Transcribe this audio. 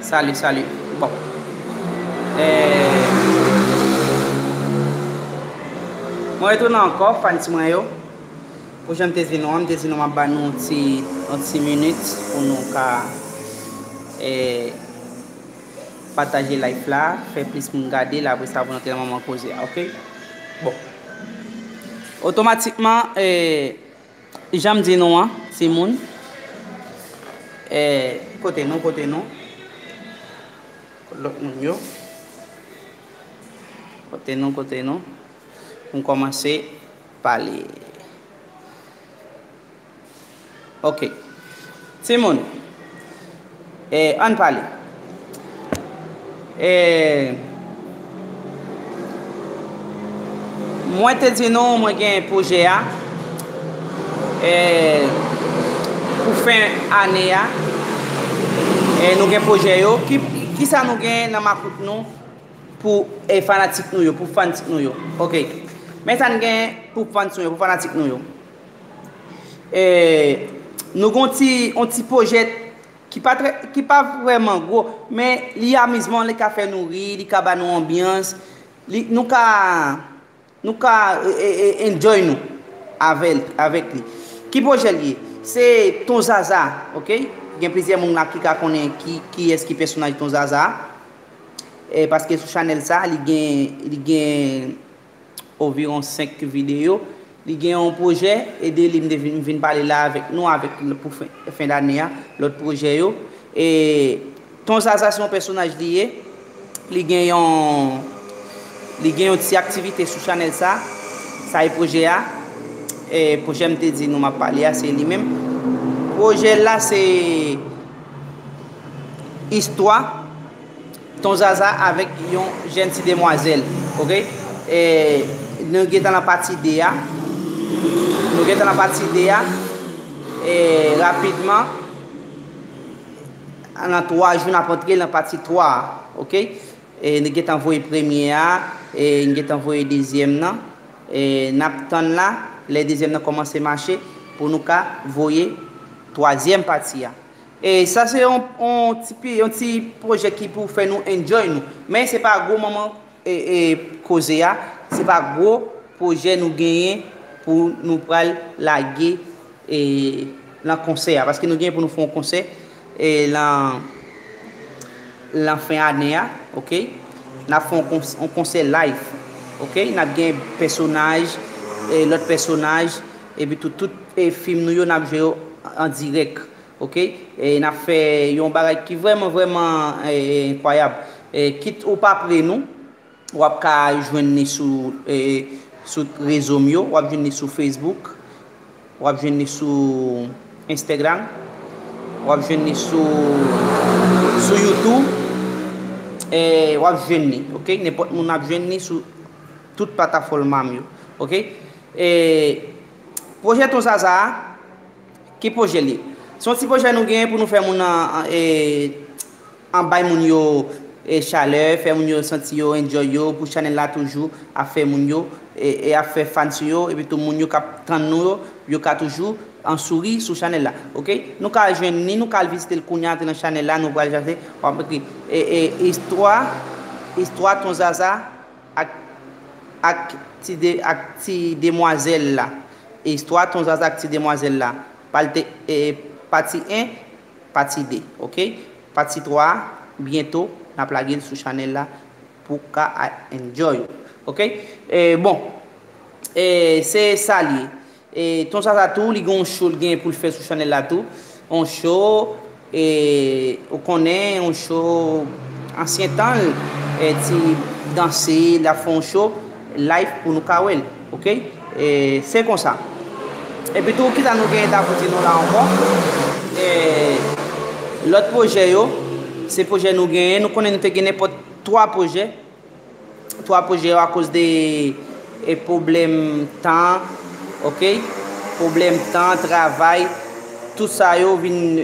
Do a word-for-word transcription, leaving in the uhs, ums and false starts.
Salut, salut. Bon. Eh, mwen retounen ankò, fans mwen yo. Pou jan m te di nou an, m te di nou m ap ba nou yon ti, yon ti minit pou nou ka, eh, pataje live la, fè plis moun gade l, apre sa pou n antre nan moman koze a, oke? Bon. Otomatikman, eh, jan m di nou an, timoun, eh, kote nou, kote nou? Lòt moun yo. Kote nou, kote nou? Pou n kòmanse pale. Ok. Timoun, eh, ann pale. Eh, mwen te di nou, mwen gen pwojè a, eh, pou fen ane a. Eh, nou gen pwojè yo. Ki, kisa nou gen nan makout nou pou, eh, fanatik nou yo, pou fanatik nou yo? Ok. Men sa n gen pou fans nou yo, pou fanatik nou yo. Eh, nou gen yon ti, yon ti pwojè ki pa trè, ki pa vrèman gwo, men li amizman, li ka fè nou ri, li ka ba nou anbyans, li, nou ka, nou ka, e, e, e, enjoy nou avè l, avèk li. Ki pwojè l ye? Se Ton Zaza, ok? Gen plizyè moun la ki ka konnen ki, kiyès ki pèsonaj Ton Zaza. E paske sou chanèl sa, li gen, li gen anviwon senk videyo. Li gen yon pwojè, e de li m te vin, vin pale la avèk nou, avèk, pou fen, fen dane a, lòt pwojè yo. E Ton Zaza se yon pèsonaj li ye. Li gen yon, li gen yon ti aktivite sou chanèl sa. Sa e pwojè a. E pwojè m te di nou m ap pale a, se li menm. Pwojè la se istwa Ton Zaza avèk yon jèn ti demwazèl, ok? E nou gentan nan pati de a. Nou gentan nan pati de a. E rapidman, nan twa jou, n ap antre nan pati twa a, ok? E nou gentan voye premye a, e nou gentan voye dezyèm nan. E n ap tann la, lè dezyèm nan kòmanse mache, pou nou ka voye twazyèm pati a. E sa se yon, yon ti pi, yon ti pwojè ki pou fè nou enjoy nou. Men se pa gwo manman, e, e, koze a. Se pa gwo pwojè nou genyen pou nou pral lage, e, nan konsè a. Paske nou genyen pou nou fè yon konsè, e, nan, nan fen ane a, ok? N ap fè yon kons-, yon konsè live, ok? N ap gen pèsonaj, e, lòt pèsonaj, epi tout, tout, e, fim nou yo, n ap jwe yo an dirèk. Ok? E n ap fè yon bagay ki vrèman, vrèman, e, e, enkwayab. E, kit ou pa pre nou, w ap ka jwenn li sou, e, sou rezo m yo, w ap jwenn li sou Facebook, w ap jwenn li sou Instagram, w ap jwenn li sou, sou YouTube, e w ap jwenn li, ok? Nenpòt moun ap jwenn li sou tout platafòm m yo, ok? E pwojè Ton Zaza a, ki pwojè l ye? Se yon ti pwojè nou genyen pou nou fè moun nan, e, an bay moun yo, e, chalè, fè moun yo santi yo enjoy yo, pou chanèl la toujou ap fè moun yo, e, e ap fè fans yo, epi tou moun yo k ap tann nou yo, yo ka toujou an souri sou chanèl la. Ok? Nou ka jwenn li, nou ka al vizite l kounye a, antre nan chanèl la, nou pral chache, w ap ekri, e, e, istwa, istwa Ton Zaza ak, ak ti de, ak ti demwazèl la. Istwa Ton Zaza ak ti demwazèl la. Pal te, e, pati en, pati de, ok? Pati twa, byento, n ap lage l sou chanèl la pou w ka a-, enjoy, ok? E, bon, e, se sa l ye. E, Ton Zaza tou, li gen yon show l gen pou l fè sou chanèl la tou. Yon show, e, ou konnen, yon show ansyen tan l, e, ti danse, l ap fè yon show live pou nou ka wè l, ok? E, se konsa. Epi tou, kisa nou genyen ta pou di nou la ankò? E, lòt pwojè yo, se pwojè nou genyen, nou konnen nou te gen nenpòt twa pwojè, twa pwojè yo akoz de, e, pwoblèm tan, ok? Pwoblèm tan, travay, tout sa yo vin,